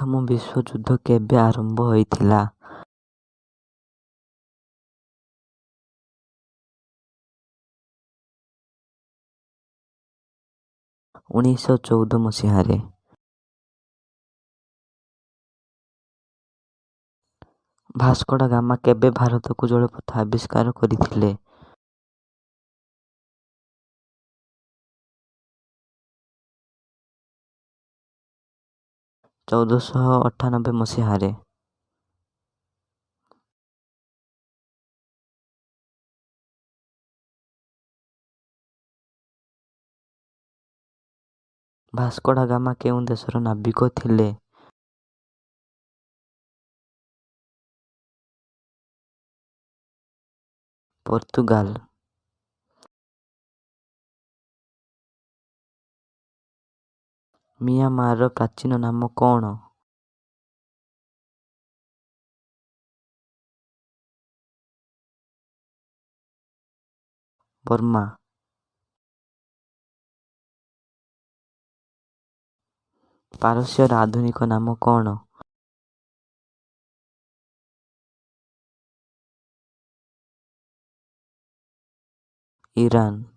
ପ୍ରଥମ ବିଶ୍ୱଯୁଦ୍ଧ କେବେ ଆରମ୍ଭ ହୋଇଥିଲା? 1914 ମସିହାରେ। ଭାସ୍କୋଡ଼ାଗାମା କେବେ ଭାରତକୁ ଜଳପଥ ଆବିଷ୍କାର କରିଥିଲେ? 1498 ମସିହାରେ। ଭାସ୍କୋଡ଼ାଗାମା କେଉଁ ଦେଶର ନାବିକ ଥିଲେ? ପର୍ତ୍ତୁଗାଲ। ମିଆଁମାରର ପ୍ରାଚୀନ ନାମ କ'ଣ? ବର୍ମା। ପାରସ୍ୟର ଆଧୁନିକ ନାମ କ'ଣ? ଇରାନ।